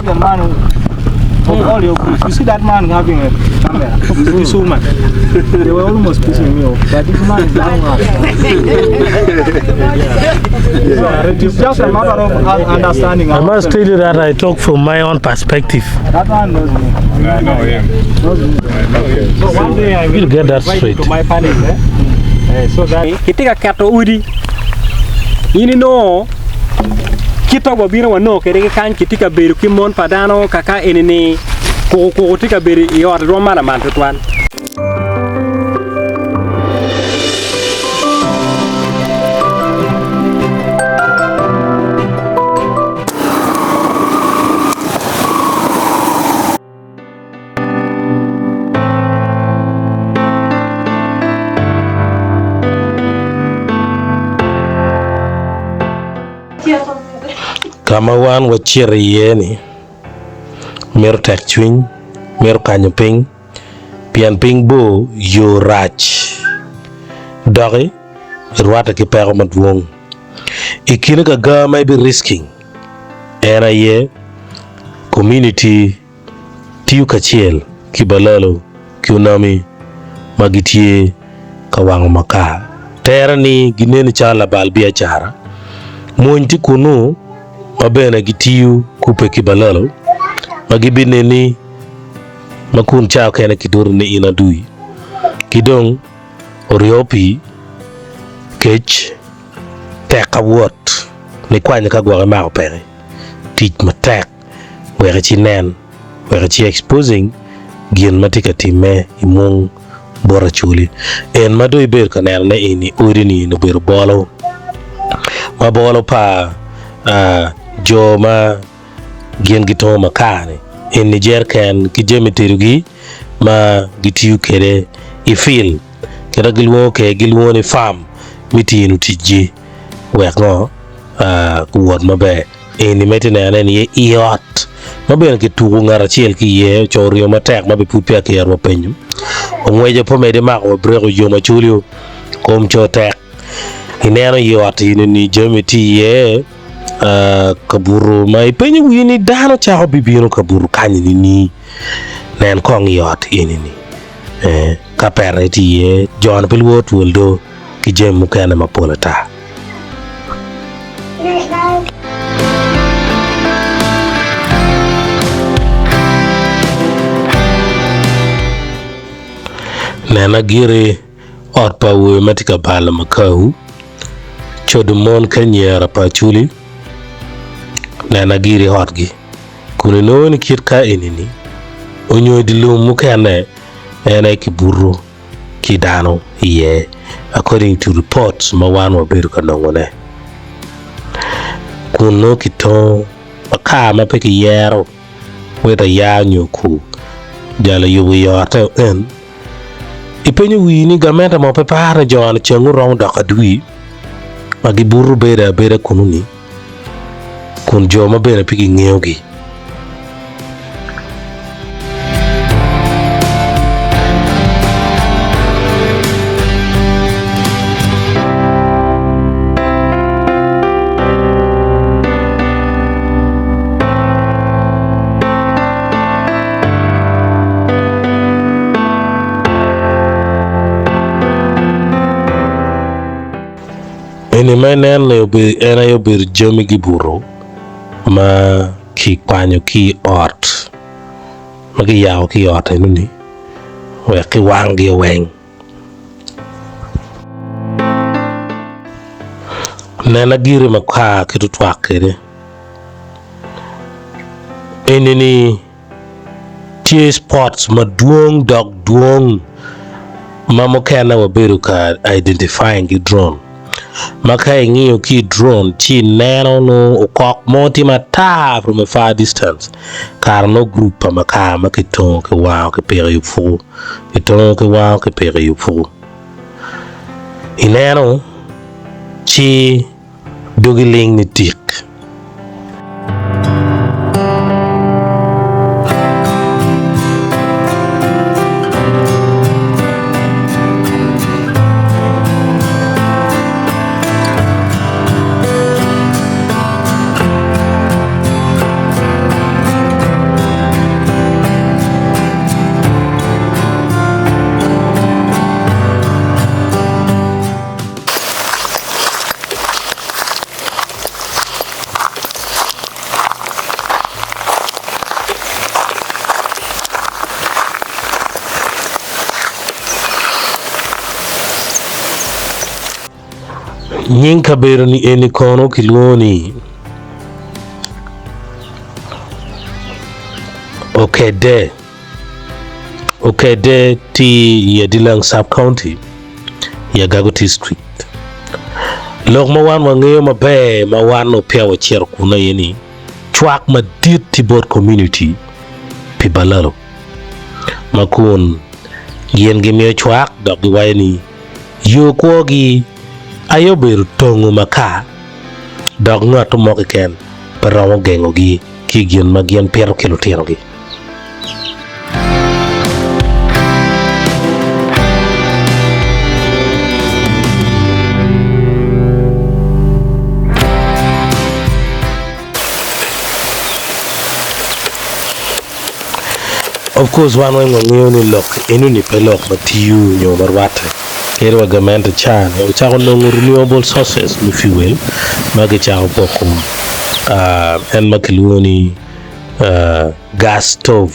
the man of all your groups. You see that man having a camera, this woman. They were almost pushing me off, but this man is down us. So it is just a matter of us understanding. I must tell you that I talk from my own perspective. That one knows me. I know him. Knows me. So one day I will We'll get that invite straight. to my panel. Eh? Eh, so that Kitye ka keto odi. In inongo kit ma wabino wanongo kwede ki kany kitye ka bedo ki mon pa dano kaka eni-ni kukukuku tye ka bedo i ot rwom ma lamal tutwal. Ka ma wan wacito iye-ni mito tekcwiny, mito kanyo piny, pien piny bor, yo rac, doki irwatte ki peko madwong. I kine ka ga ma ibi risking en aye komuniti tiyo kacel ki balalo ki onami ma gitye ka wango makar. Tere ni gineni calo labal biacara. Mwony tye kunnu ma bene gitiyo kubbe ki balalo ma gibineni ma kun ca okene kiduto ni in adui ki dong oryo pii kec tek ka wot nikwanyo ka gwok imako peke tic matek wek ci nen wek ci exposing gin ma tye ka timme i mung bot Acholi. En ma dong ibedo ka nenone eni odi ni eni obedo bolo ma bolo pa jo ma gin gitongo makar ni eni jereken ki jami tedogi ma gitiyo kwede i fil kit ma gilwongo kwede gilwongo ni farm me tino ticgi wek ngo owot maber. Eni ma itye neno ni aye i ot ma bene kituko ngat acel ki iye oco oringo matek ma bene pud peya kiyero wa penyo ongweco pe omedde mako wa brek oyomo acolio kom co tek ineno i ot eni ni jami tye iye kabuto ma ipenyo wii ni dano cako bibino kabuto kany nining nen kong i ot eni ni ka pete tye iye jo ni pe lwor twol do ki jami mukene mapol ata. Nena giri ot pa awobe ma tye ka balo makawu, codo mon ki anyira pa Acholi, nena giri otgi kun inongo ni kit ka eni-ni onyo i dye lum mukene en aye kibuto. ki dano iye according to reports ma wan wabedo ka nongone kun nongo kitongo makar ma pe kiyero wit aya nyo kur jal oyubo i otte en ipenyo wii ni gamente mo pe paro ni jo-ni ceng oromo dok adwi ma gibuto bedo abeda kunu-ni kun jo ma bene pe gingeyogi. Eni ma ineno-ni en aye obedo jami gibuto ma kikwanyo ki i ot ma kiyako ki i ot enoni wek kiwanggi weng. Nena giri makar kit otwak kwede enini tye spots madwong dok dwong ma mukene wabedo ka identifying ki drone ma ka ingiyo ki i drone ci ineno nongo okok mo tye matar from a far distance kare nongo gurup pa makar ma kitongo kiwango kipiko i opuku kitongo kiwango kipiko i opuku ineno ci dogi ling ni tik. Nying kabedo-ni eni kono kilwongo ni Okedde. Okedde tye i Adilang Sub-County i Agago District. Lok ma wan wangeyo maber ma wan onongo peya wacito kunu aye ni cwak madit tye bot komuniti pi balalo ma kun gin gimiyo cwak dok giwaco ni yo kwogi aye obedo tongo makar dok ngat mo keken pe romo gengogi ki i gin ma gin pito ki lutinogi. Of course wan weng wangeyo ni lok enoni pe lok ma tiyo nyo ma rwatte kadi wa gamente ca-ni ocako nongo renewable sources me fuel ma gicako poko en ma kilwongo ni gas stove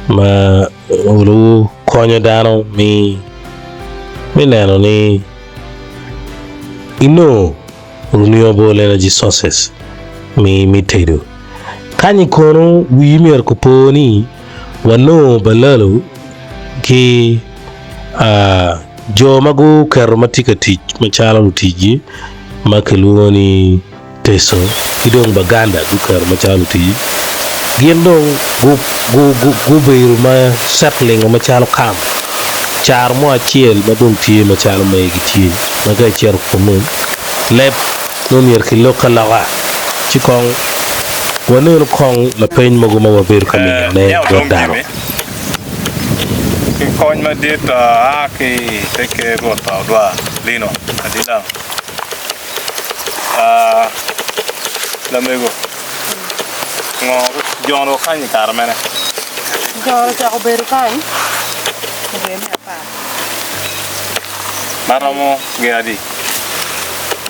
ma olu konyo dano me neno ni inongo renewable energy sources me tedo. Kany kono wii myero opo ni wanongo balalo ki jo ma guketo ma tye ka tic macalo luticgi ma kilwongo ni Teso ki dong Baganda guketo macalo lutic gin dong gubedo ma settling macalo camp caro mo acel ma dong tye macalo megi tye ma ka icito kunu leb nongo myero kilok aloka ci kong wanenu kong lapeny mogo ma wabedo ka miyone bot dano. Ki kony madit a ki i te ker Rwot pa Odwar Lino Adilang. Lamego, ngo jono kany i kare mene? Jono ocako bedo kany i dwe me apar. Ma romo gin adi?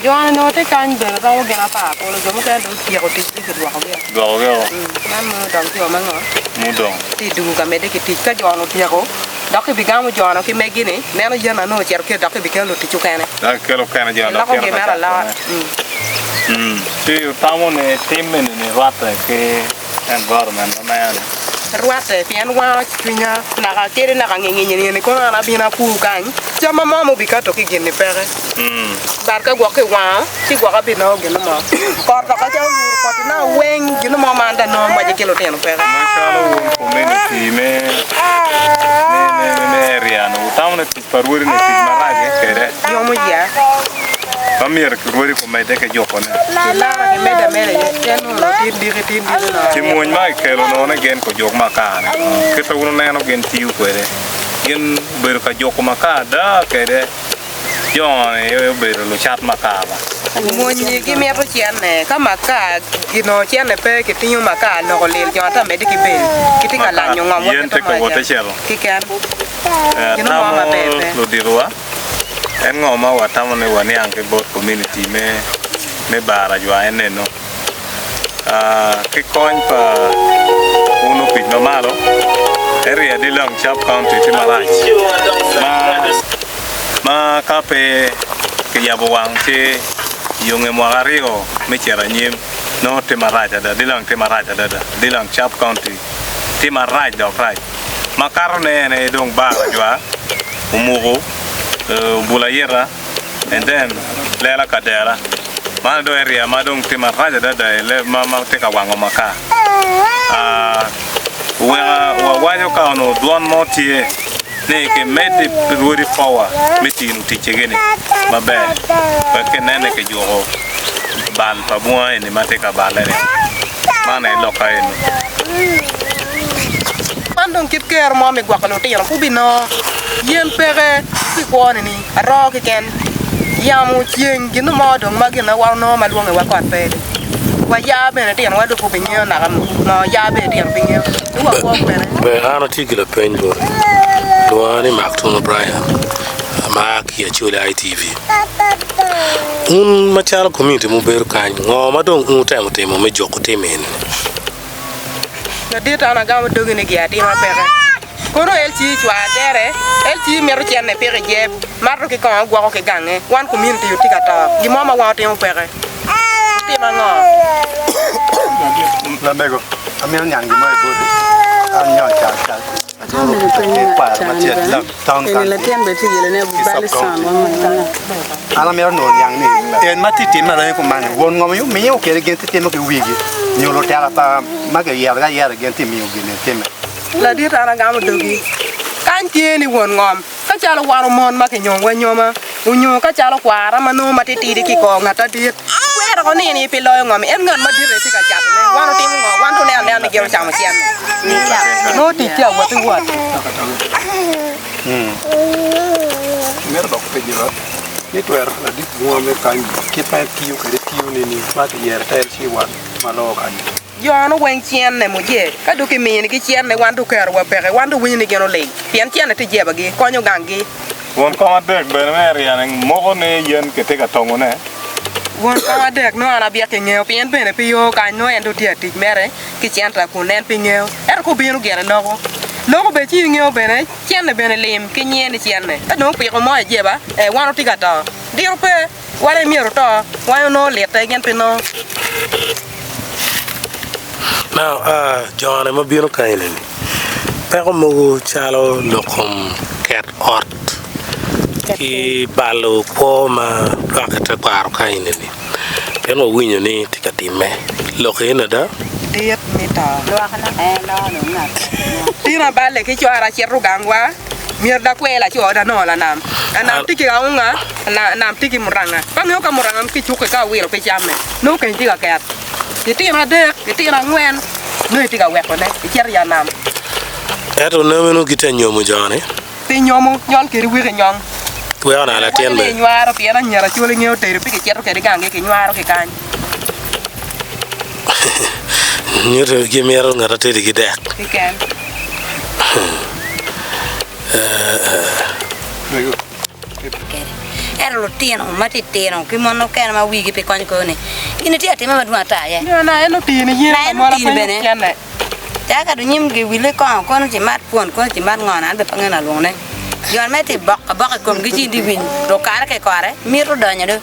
Jono onongo tye kany bene romo gin apar kulu, jo mukene dong otyeko ticgi kidwokogi. Dwokogi o? Man mudong tye o ma ngo? Mudong. Tye i dugu ka medde ki tic. Ka jono otyeko, Dok kibigamo jo-nu ki megi-ni, neno yen ma nongo ocito kede dok kibikelo lutic okene. Dok kikelo okene jo-nu dok Kiloko cito gin ka meno aloka. cakone. Ci wutamo ni tim eni-ni rwatte ki environment ma mere-ni? Rwatte, pien wango cwinya naka kadi naka nginginyi eni kono an abino apur kany, camma mo ma obikato ki gin-ni peke. But ka gwok kiwango, ci gwok abinongo gin mo. Kot dok acako luro potina weng, gin mo ma an dong anongo mace ki lutino peke. Macalo wun community me me area ni wutamo ni tic pa rwodi ni tic marac kede? Yomo iya. Ma myero ki rwodi gumedde ki jukone. Kilara kimedde ameda iye, pien nongo tin diki tin diki nongo. Ci mwony ma kikelo nongo ni gin kujuk makar ni kit ma wun wuneno gin tiyo kwede gin obedo ka juko makar ada kede. Jo-ni aye obedo lucat makar ba. Mwonyi gimito cente. Ka makar ginongo cente pe, kitingo makar loko lil jo ata medde ki bel. Kitye ka lanyo ngom wa Yen tye ka wotte cito. Kiken. Gin mo Tamo maber pe. luditowa, en ngo ma watamo ni waniang ki bot community me me bar ajwa en eno. Ki kony pa wun opic ma malo, area Dilang Sub County tye marac ma ma ka pe kiyabo wang ci yo nge mwaka aryo me cito anyim nongo tye marac adada Dilang tye marac adada Dilang Sub County tye marac dok rac makato ne en aye dong bar ajwa omuko obul ayita and then lela kadera man dong area ma dong tye marac adada ma tye ka wango makar weko wawaco ka onongo dwon mo tye ni kimeddi rwodi power me tino ticce-gi-ni maber wek kinen ni kijuko bal pa bunga eni ma tye ka balle-ni. Man aye lokka eni. Man dong kit kero mo me gwoko lutino pe obinongo yen peke pi kwo ni ni aroo keken yamo ceng gin mo dong ma gin ma wan onongo ma lwonge wa kot pe ni wa ya bene tino wa dong pe obingeyo naka ngo ya bene tino pe ngeyo ci wa kwo kwene. Ber an atye ki lapeny boti. Lwonga ni Mark Tunu Brian ma a ki i Acholi ITV. Wun macalo komuniti mubedo kany, ngo ma dong wun wutemo timo me juko tim eni? Ladit an agamo dogi ni gi atima peke. Kono LC cwar tere, LC mito cente piko i jeb, mato ki kongo gwoko ki gange. Wan community otye ka to, gin mo ma wan otimo peke. Otimo ango? Lamego, amito niang gin mo i boti. An nyo cal cal. Ki kwaro ma tye i town county ki sub county. An amito nongo niang ni en ma tye timme aromi kuman ni won ngom aye omiyo kede gin tye timo ki wigi nyo lutela pa ma kiyerogi ayera gin tye miyo gin ni timme. Ladit an agamo dogi. Kany tye ni won ngom ka calo wan omon ma kinyomwa anyoma onyo ka calo kwara ma nongo matitidi ki kor ngat adit kwero ko nini pi loyo ngom en ngat madit aye tye ka catone wan otimo ngo wan to oneno anena ni gin ocamo cente nongo tic tye awot ki wot. Amito dok penyo ni twero ladit bunga me kany kit ma en tiyo kwede tiyo nining ma kiyero te LC1 ma loyo kany-ni? Jo-nu weng cenne muje, ka dong kiminigi cenne, wan dong kerowa peke, wan dong winyo ni gin oling, pien cenne tye jebagi, konyo ganggi. Won kom adek bene me ryene moko ni yen kitye ka tongone. Won kom adek nongo an abyek ki ngeo, pien bene pe yo kany, nongo en dong tye atic mere ki centa kun en pe ngeo. Ento ka obino gire loko, loko bene ci ingeo bene, cenne bene lim ki nyinge ni cenne. Ka dong opiko mo i jeba, ee wan watye ka to, diro pe. Wan aye myero oto, wange onongo litte gin pi nongo. Now, jone ma bino kany eni peko mogo calo lok kom ket ot ki balo kwo ma lwak i tekwaro kany eni pien wawinyo ni tye ka timme lok eni ada? Dit me to. Tin aballe ki cwara acito gangwa. Myero dok akwer laco dok anongo lanam. Lanam tye ki aunga, lanam tye ki muranga. Pe angeyo ka muranga ki cukke ka awilo pe camme, nongo keny tye ka ket. Itino adek, itino angwen, nongo itye ka wekone, icito i anam. Ento nongo gitye ka nyomo jo-ni. Pi nyomo, nyol kedi wiki nyong. Weko naka latin Waco ni bene. inywaro pien anyira cwale ngeyo tedo pe kicito kede ganggi kinywaro ki kany. Nyuto gimito ngat atedi ki dek. Keken. Ento lutino matitino ki mon mukene ma wigi pe kony kor-ni, gin gitye ka timme madwong ata aye. Na en otini yen Na en lamola otini penyo bene. cene. Calo ka dong nyim giwille kongo kono ci mat kwon kono ci mat ngo an bene pe angeyo na lwongone. Jon mere tye bok aboka i komgi ci in winy rukare ki kore mito donyo do.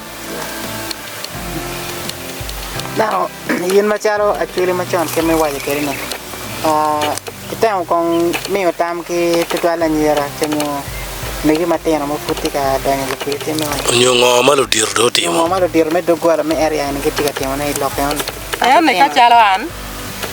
Dako, in macalo Acholi macon kit ma iwaco kwede ni, itemo kong miyo tam ki tutwal anyira ca nyo mege matino ma pud tye ka donyo i lupil tim me weng? Nyo ngo ma ludito dong Nyo otimo? ngo ma ludito me doggola me area eni gitye ka timone i lok enoni? Ento ka calo an,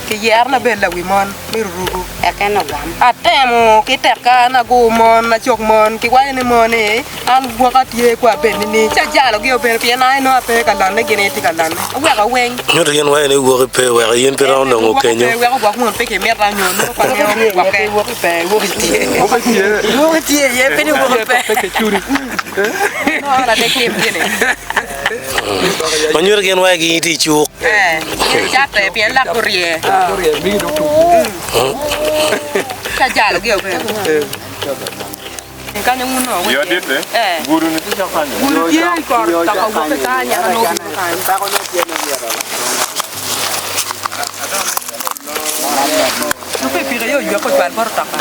Kiyero na bed lawi mon me ruruku. Eka en ogam. Atemo ki tekka na agur mon, acuk mon, kiwaco ni mon ni an gwoka tye ku abed nining, ci ajalo gi obedo pien an nongo ape ka lanne gin aye tye ka lanne, aweko weng. Nyuto gin waco ni gwoki pe weko in pe romo nongo Gwoki kenyo. pe weko gwok mon pe ki mita nyo nongo pe angeyo gwokke. Gwoki pe, gwoki tye. Gwoki tye iye pe ni gwoki pe. Nongo an ate tim gini. Ma nyuto gin waco gin itye i cuk. Eh, gin catte pien lak gurye. Ci ajalo gi obedo. Kanyo wun onongo Yo witye. ditte, Eh. gudo ni tye cok kanyo. Gudo tye i kor toka wokke kany nyaka nongo obino kany. Nongo pikipiki aye oywek ocwal bot otoka.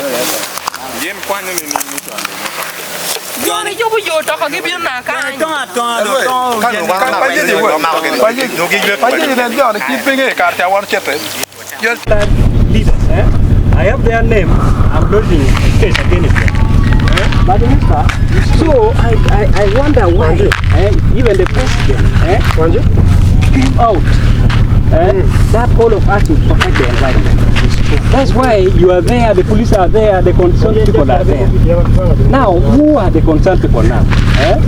Gin kwanyo nining ni con dong otoka? Jo-ni yubo yo otoka gibino naka kany. Leaders, eh? I have their name. I'm lodging a case against them. Eh? But Mister, so I, I, I wonder why eh, even the president eh, came out eh, that all of us will protect the environment. That's why you are there, the police are there, the concerned people are there. Now, who are the concerned people now? Eh?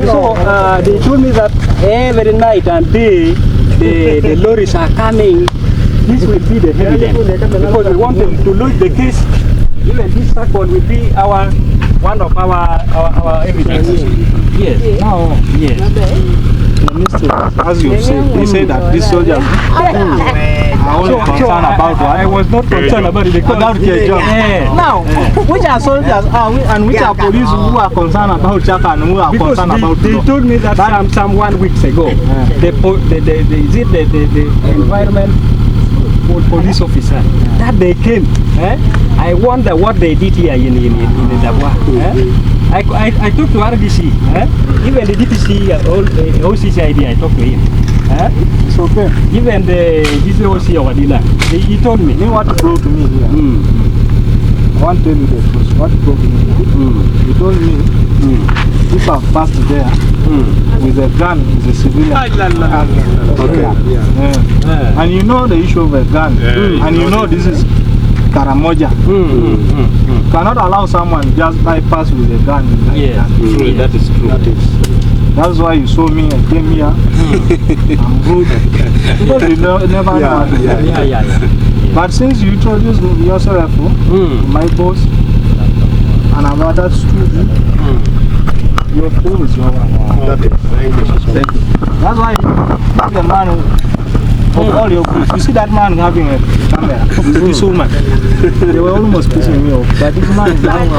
So uh, they told me that every night and day the, the lorries are coming. This will be the evidence because we want them to lodge the case. Even this record will be our one of our our, our evidence. Yes. Now, yes. As you said, they say that these soldiers are only So, so concerned I, about what? I was not concerned about it because About their job. Yeah. Now, which are soldiers are we, and which are police who are concerned about Chaka and who are Because concerned they, about they law? told me that some, some 1 weeks ago, the, po- the, the, the, is it the, the, the environment police officer that they came eh? I wonder what they did here in in in, in Labwa. Eh? I, I, I talked to RDC, eh? even the DPC, all, OCCID, I talked to him. Eh? It's okay. Even the DCOC of Adila, he, he told me. You know what prove to me here? I want to tell you the truth. What prove to me here? He told me if I passed there with a gun, with a civilian. Okay. Yeah. And you know the issue of a gun. And you know this is Karamoja. Cannot allow someone just bypass with a gun. Like Yes, that. true, That is true. That is. That's why you saw me, I came here. I'm good. Because you know, never know. Yeah, what to do. yeah, Yeah, yeah, yeah. But since you introduced yourself to my boss and I'm attached to you, your food is your one. That is. Thank you. That's why the man who, of all your groups, you see that man having a camera, this woman, they were almost pissing me off, but this man is lying.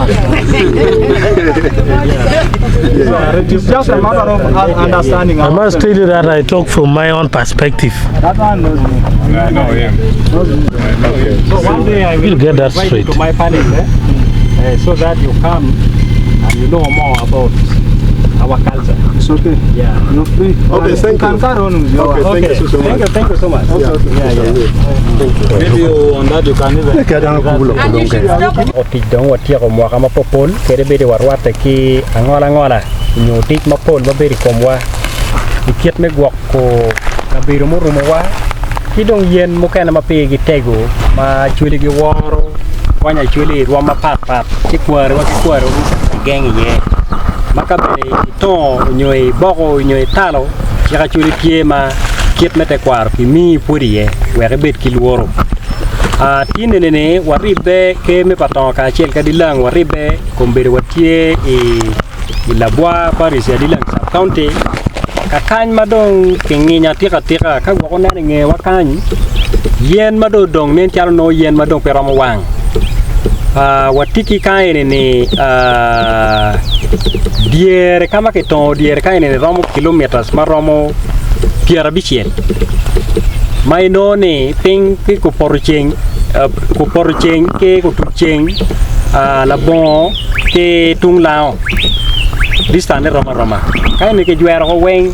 It's just a matter of us understanding. I must ourselves. tell you that I talk from my own perspective. That one knows me. I know him. Knows me. I know him. So one day I will We'll get that invite you straight. to my palace, eh? So that you come and you know more about our culture. It's okay. Yeah. You're free. Okay, thank You can you. carry on with your Okay, work. thank you so Thank much. you, thank you so much. Yeah, Yeah, yeah. Thank you. Maybe on that you can even. Otic dong watyeko mwaka mapopol kede bedo warwatte ki angola angola nyo tic mapol mabedo i komwa i kit me gwoko kabedo murumowa ki dong yen mukene ma pigi tego ma acwali giworo konyo acwali i rwom mapatpat ci kwariwa ki kwariwa gigeng iye ma ka bene itongo nyo iboko nyo italo cik acwali tye ma kit me tekwaro kimii pwod iye wek ibed ki lworo. Tin eni waribbe ker me pa tongo kacel ki Adilang waribbe kombedo watye i Labwa parish i Adilang sub county ka kany ma dong kinginyo atika atika ka gwok oneno i ngewa kany yen ma dong odong nen calo nongo yen ma dong pe romo wang. Watye ki kany eni ni dyere ka ma kitongo dyere kany eni romo kilometers ma romo 90 ma inongo ni piny ki kupoto ceng kupoto ceng ki kutuc ceng labongo ki tung lango distance ne rom aroma ka eni kijwero ko weng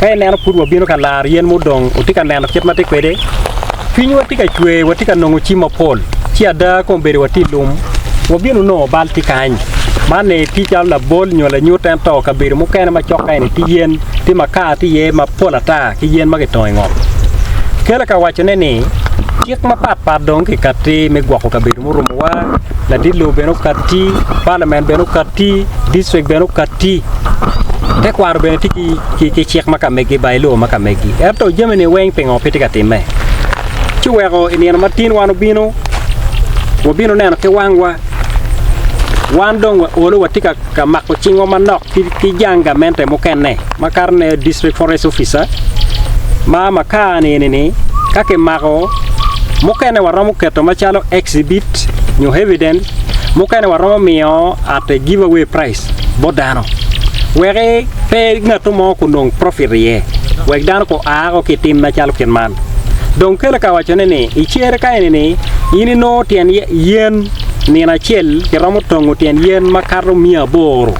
ka ineno pud wabino ka laro yen mudong otye ka neno kit ma tye kwede cwinywa tye ka cwer watye ka nongo cim mapol ci ada kombeddi watye i lum wabino nongo bal tye kany man ni tye calo labol nyo lanyut ento kabedo mukene macok ka eni tye yen tye makar tye iye mapol ata ki yen ma kitongo i ngom kelo ka wacone ni cik mapatpat dong kikati me gwoko kabedo murumowa ladit lobo bene okati parliament bene okati district bene okati tekwaro bene tye ki cik ma ka megi by law ma ka megi ento jami ni weng pingo pe tye ka timme ci weko i nino ma tin wan obino wabino neno ki wangwa wan dong olo watye ka mako cingwa manok ki jang gamente mukene makato ne district forest officer ma makar ni eni ni ka kimako mukene waromo keto macalo exhibit nyo evidence mukene waromo miyo at a give away price bot dano weki pe ngatu mo kunong profit iye wek dano ko aa ko ki tim macalo kit man dong kelo ka wacone ni i cere ka eni ni in inongo tyen yen nino acel kiromo tongo tyen yen makato 800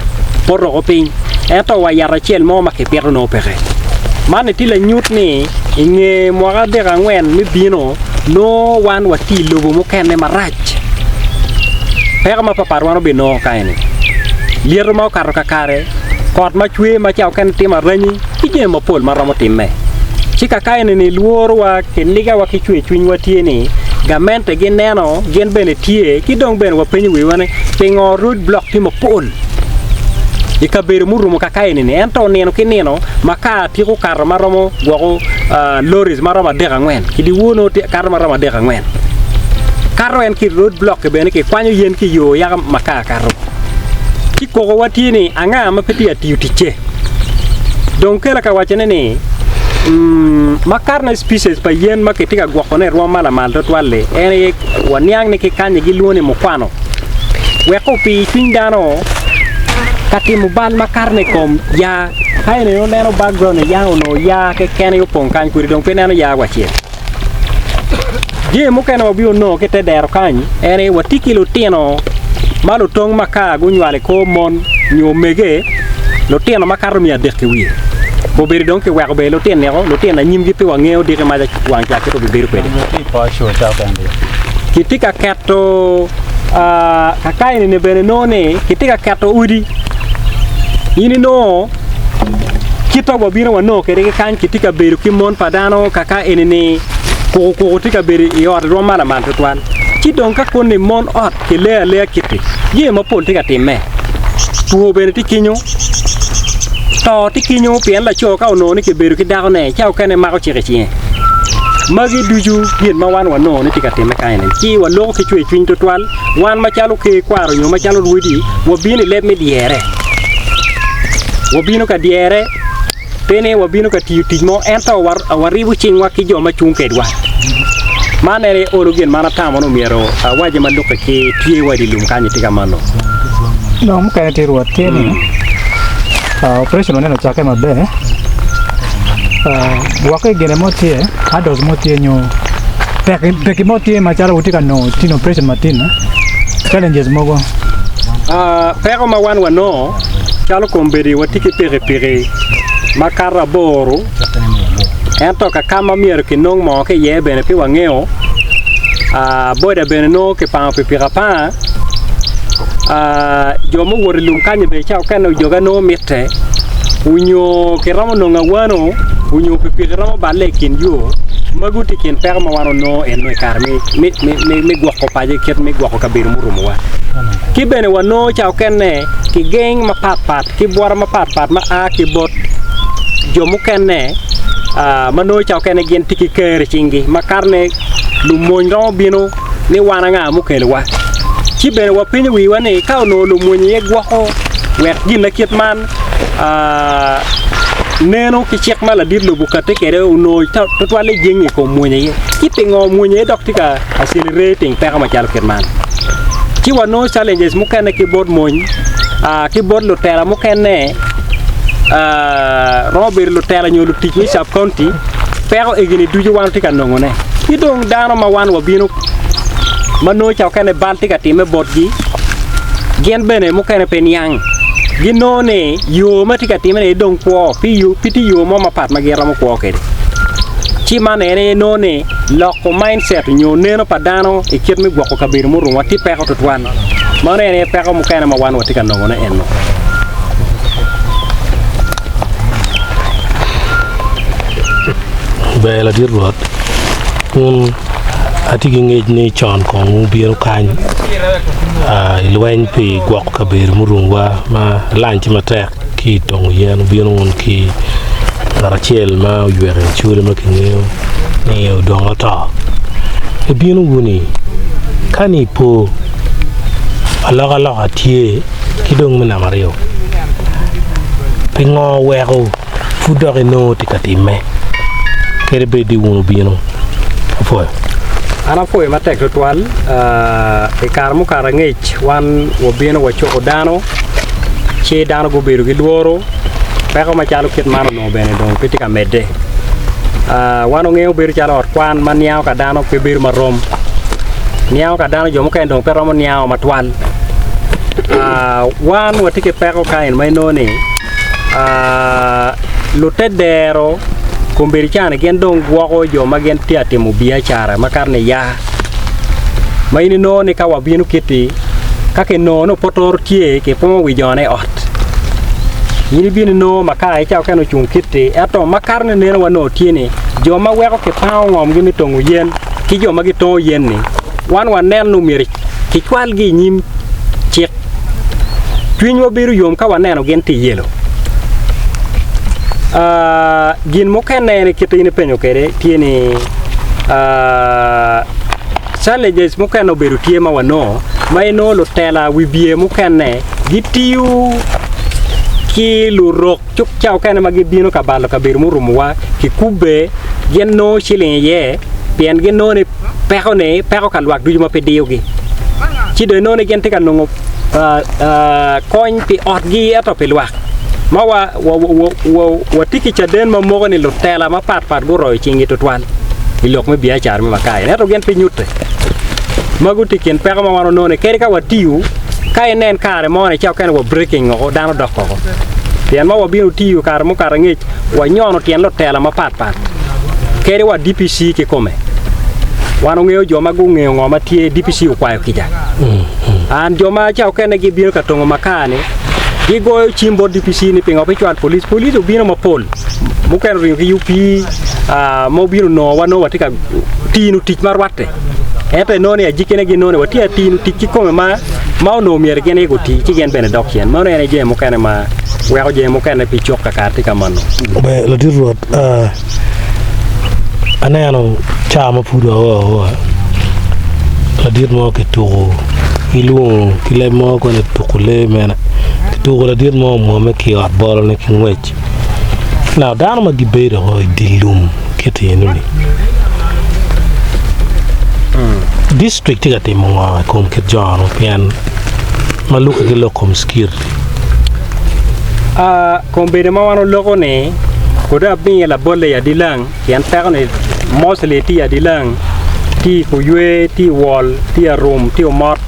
poto piny ento wa yat acel mo ma kipito nongo peke man tye lanyut ni i nge mwaka 3 4 me bino nongo wan watye i lobo mukene marac peko mapapat wan obinongo ka eni lyeto ma okato kakare kot ma cwe ma ca okene timo aranyi ki jami mapol ma romo timme ci kaka eni ni lworowa kinigawa ki cwer cwinywa tye ni gamente gineno gin bene tye ki dong bene wapenyo wiwa ni pingo road block tye mapol i kabedo murumo kaka eni ni ento nino ki nino makar tiko kato maromo gwoko lorries maromo 3 4 ki dyewor nongo kato maromo 3 4 kato en ki road block bene kikwanyo yen ki yo yaka makar kato ci kokowa tye ni anga ma pe tye ka tiyo ticce dong kelo ka wacone ni makato species pa yen ma kitye ka gwokone i rwom ma lamal tutwal-li en aye waniang ni ki kany gilwongo ni mukwano wek opii cwiny dano ka timo bal makato i kom yaa ka eni oneno background ya onongo yaa keken aye opong kany kodi dong pe ineno yaa wacel. Jami mukene wabino nongo ki i te dero kany en aye watye ki lutino ma lutong makar gunywalo i kor mon nyo omege lutino makato miya adek ki wiye. Obedo dong kiweko bene lutino-ni, lutino anyimgi pe wangeyo diki maca wang ca kit obibedo kwede. Kitye ka keto kaka eni bene nongo ni kitye ka keto odi. In inongo kit ma wabino wanongo kwede ki kany kitye ka bedo ki mon pa dano kaka eni ni kuku kuku tye ka bedo i ot rwom ma lamal tutwal. Ci dong ka koni mon ot kileyo aleya kiti, jami mapol tye ka timme. Two bene tye kinyo, to tye kinyo pien laco ka onongo ni kibedo ki dakone ca okene mako cik i cinge. Magi ducu gin ma wan wanongo ni tye ka timme kany eni. Ci waloko ki cwercwiny tutwal, wan macalo ker kwaro nyo macalo rwodi wabino i leb me dyere. Wabino ka dyere. Pe ni wabino ka tiyo tic mo, ento waribo cingwa ki jo ma cung kedwa. Man en aye olo gin ma an atamo ni omyero awaci ma lukke ki tyewa i dye lum kany itye ka mano. Dong mukene tye Rwot tye ni operation waneno ocakke maber gwokke gine mo tye hurdles mo tye nyo pekki mo tye macalo wutye ka nongo tino operation matino challenges mogo. Peko ma wan wanongo Calo kombeddi watye ki pikipiki makato aboro, ento ka ka ma myero kinong moo ki iye bene pe wangeyo, boda bene nongo kipango pikipiki apanga, jo ma owoto i lum kany-nyi bene ca mukene ojoga nongo mitte onyo kiromo nongo awano onyo pikipiki romo balle i kin yo, magi tye i kin peko ma wan wanongo eno i kare me gwoko paco kit me gwoko kabedo murumowa. Ki bene wanongo ca mukene kigeng mapatpat ki bwota mapatpat ma a ki bot jo mukene ma nongo ca mukene gin tye ki ker i cinggi ma karene lumony romo bino ni wan anga mukelowa. Ci bene wapenyo wiwa ni ka onongo lumony aye gwoko wek gin ma kit man neno ki cik ma ladit lobo okati kwede onongo tutwalle jenge i kom mony aye ci pingo mony aye dok tye ka accelerating peko macalo kit man. Ci wanongo challenges mukene ki bot mony, ki bot lutela mukene, romo bedo lutela nyo lutic me sub county, peko egini ducu wan watye ka nongone. Ki dong dano ma wan wabino ma nongo ca mukene bal tye ka timme botgi, gin bene mukene pe niang. Ginongo ni yo ma tye ka timme-ni dong kwo, pe tye yo mo mapat ma gin romo kwo kwede. Ci man en aye nongo ni Loko mindset nyo neno pa dano i kit me gwoko kabedo murumowa tye peko tutwal. Mano en aye peko mukene ma wan watye ka nongone eno. Ber ladit Rwot, kun atye ki ngec ni con kong wubino kany i lweny pi gwoko kabedo murumowa ma lac tye matek. ki i tongo yen obino wun ki ngat acel ma oywek i acwali ma kingeyo ni odong oto ibino wuni ka ni ipo alokaloka tye ki dong me namba aryo pingo oweko pud dok inongo tye ka timme kadi bed ni wun wubino apwoyo. An apwoyo matek tutwal i kare mukato angec wan wabino wacuko dano ci dano gubedo ki lworo, peko macalo kit man onongo bene dong pe tye ka medde. Wan wangeyo bedo calo ot kwan ma niango ka dano pe bedo marom, niango ka dano jo mukene dong pe romo niango matwal. Wan watye ki peko ka eni ma inongo ni lute dero kombeddi cani gin dong gwoko jo ma gin tye ka timo biacara makato ni ya. Ma in inongo ni ka wabino kiti, ka kinongo ni opotoro tye, kipungo wi jone i ot. In ibino inongo makar ca okene ocung kiti, ento makato ni neno wanongo tye ni jo ma weko kipango ngomgi me tongo yen ki jo ma gitongo yen-ni, wan waneno ni myero kicwalgi i nyim cik. Cwinywa bedo yom ka waneno gin tye yelo. Gin mukene ni kit in ipenyo kwede tye ni challenges mukene obedo tye ma wanongo ma inongo lutela wibye mukene gitiyo ki lurok cuk ca mukene ma gibino ka balo kabedo murumowa kikubbe gin nongo ciling iye pien ginongo ni peko-ni peko ka lwak ducu ma pe diyogi ci dong inongo ni gin tye ka nongo kony pi otgi ento pi lwak ma watye ki caden ma moko ni lutela mapatpat guroyo cinggi tutwal. I lok me biacara me makar eni. Ento gin pe nyutte. Magu tye i kin peko ma wan wanongo ni kadi ka watiyo, ka inen kare mo ni ca okene wa breaking oko dano dok oko. Pien ma wabino tiyo kare mukato angec, wanyono tyen lutela mapat pat. Kadi wa DPC kikome. Wan ongeyo jo ma gungeyo ngo ma tye DPC okwayo kica. An jo ma ca okene gibino ka tongo makar ni gigoyo cim bot DPC ni pingo pe cwal police. Police obino mapol. Mukene oringo ki UP, ma obino onongo wa nongo watye ka tino tic ma rwatte. Ento inongo ni ajikkine ginongo ni watye ka tino tic kikome ma ma onongo myero gin aye guti ci gin bene dok cen. Meno en aye jami mukene ma weko jami mukene pi cuk kakare tye ka mano. Ber, ladit Rwot, aneno ca ma pud wao aoa, ladit mo kituko kilwongo ki leb mo koni tuko lee mene, kituko ladit mo omwomme ki i ot bolone ki ngwec. Now dano ma gibedo i dye lum kit enoni district tye ka timo ngo i kom kit jo eno pien ma lukke ki lok kom security. Kombeddi ma wan oloko ni kodi abinge labolle i adilang pien peko ni mostly tye i adilang tye i kuywe tye i wol tye i arum tye i omot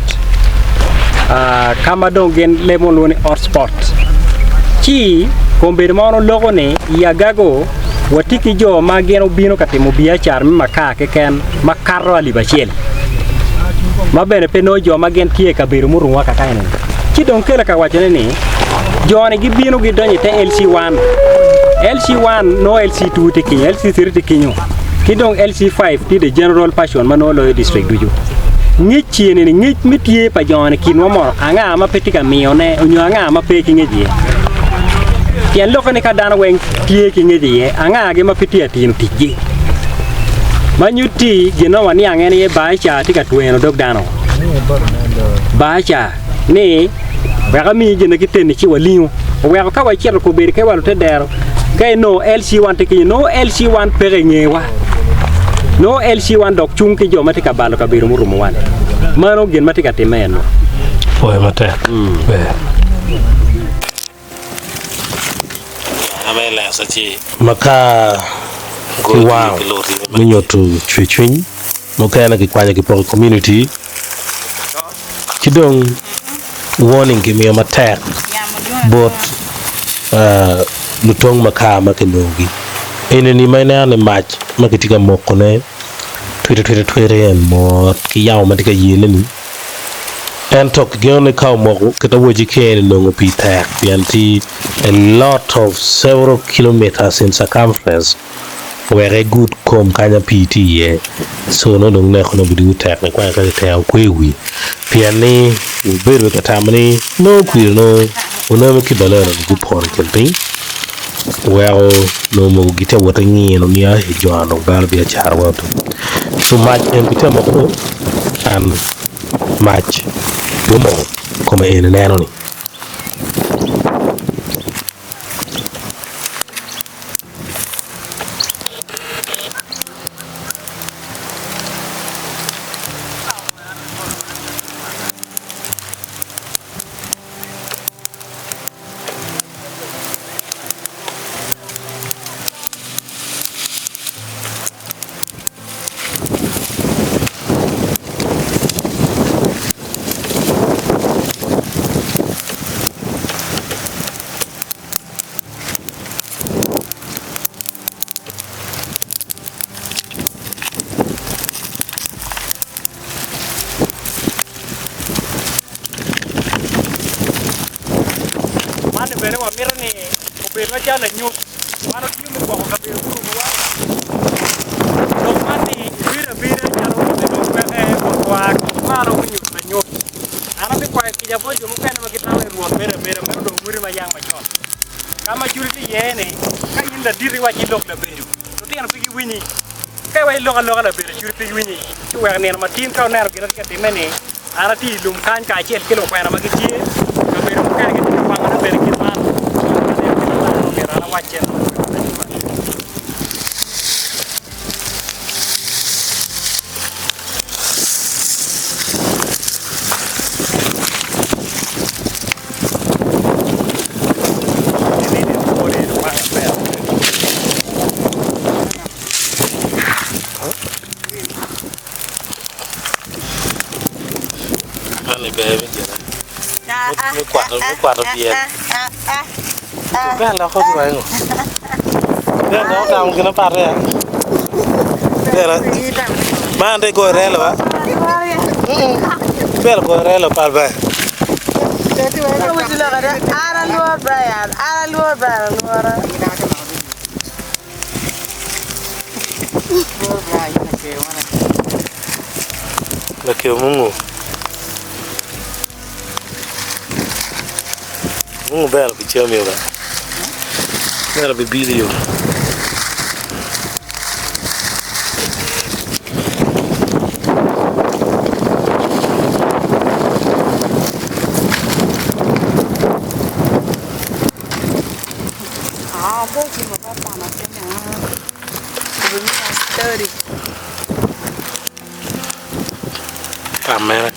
ka ma dong gin leb mo lwongo ni hot spot ci kombeddi ma wan oloko ni i agago watye ki jo ma gin obino ka timo biacara me makar keken makato alip acel ma bene pe nongo jo ma gin tye i kabedo murunga kaka eni ci dong kela ka wacone ni jo-ni gibino gidonyo i te LC1, LC1 nongo LC2 tye kinyo, LC3 tye kinyo, ki dong LC5 tye the general person ma nongo loyo district ducu. Ngec eni ni ngec me tye pa jo-ni kinwa mono anga ma pe tye ka miyone onyo anga ma pe ki ngec iye. Pien lokke ni ka dano weng tye ki ngec iye, anga-gi ma pe tye ka tino ticgi? Ma nyutti gin ma waniang en aye baica tye ka tweno dog dano. Baica ni wek amiyi gin ma giteni ci walingo. Oweko ka wacito kobedo ka iwalo te dero, ka inongo LC1 tye kenyo, nongo LC1 peke i ngewa. Nongo LC1 dok cung ki jo ma tye ka balo kabedo murumowa-ni. Mano gin ma tye ka timme eno. Pwoyo matek. Ber. Ma ka kiwango me nyuto cwercwiny, mukene kikwanyo kipoko i komuniti, ki dong warning kimiyo matek bot lutong makar ma kinongogi. Enini ma ineno ni mac ma kitye ka mokone twite twite twite en mot ki yamo ma tye ka yele-ni. Ento kigeno ni ka omoko kit awoci ki eni nongo pii tek pien tye a lot of several kilometers in circumference wek egud kom kanya pii tye iye so nongo dong nekone obidugo tek nikwanyo ka kiteko kwe wiye pien ni wubedo ka tamo ni nongo kwir nongo onongo ki baleno ni gupoto i kin piny weko nongo mogo gitye ka wot ki ngino ni ai jo-ni dong balo biacara wa otum so mac eni gitye ka moko and mac gumoko kome eni ineno ni. Man bene wamito ni obed macalo lanyut. Wan otiyo me gwoko kabedo murumowa. Lok man ni bedo abeda calo gin dong peke botwa malo me nyuto lanyut. An abikwayo kica bot jo mukene ma gitamo ni Rwot bedo abeda meno dong wode ma yang macon. Ka ma cwinyi tye iye ni ka in ladit iwaci lok labedo, lutino pe giwinyi. Ka iwaco lok aloka labedo cwinyi pe giwinyi ci wek nino matin ka wuneno gin ma tye ka timme-ni An atye i lum kany kacel ki lukwena ma gitye i kabedo mukene gitye ka kwangone bene kit man. Aneno kit ma dano myero an awac cen ma obedo lanyuma. Man-ni ber me gine me kwato me kwato dyel. Ber loko gin ango? Ber loko tamo gin apat ya. Ber man te goyo relo ba. Ber goyo relo pat ba. An alwor Brian, an alwor Brian alwora. Lakeo mungu. Mungu ber pi cam yo ba. Ber pi bili yo. Tam mere.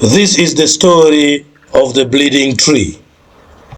This is the story of the bleeding tree.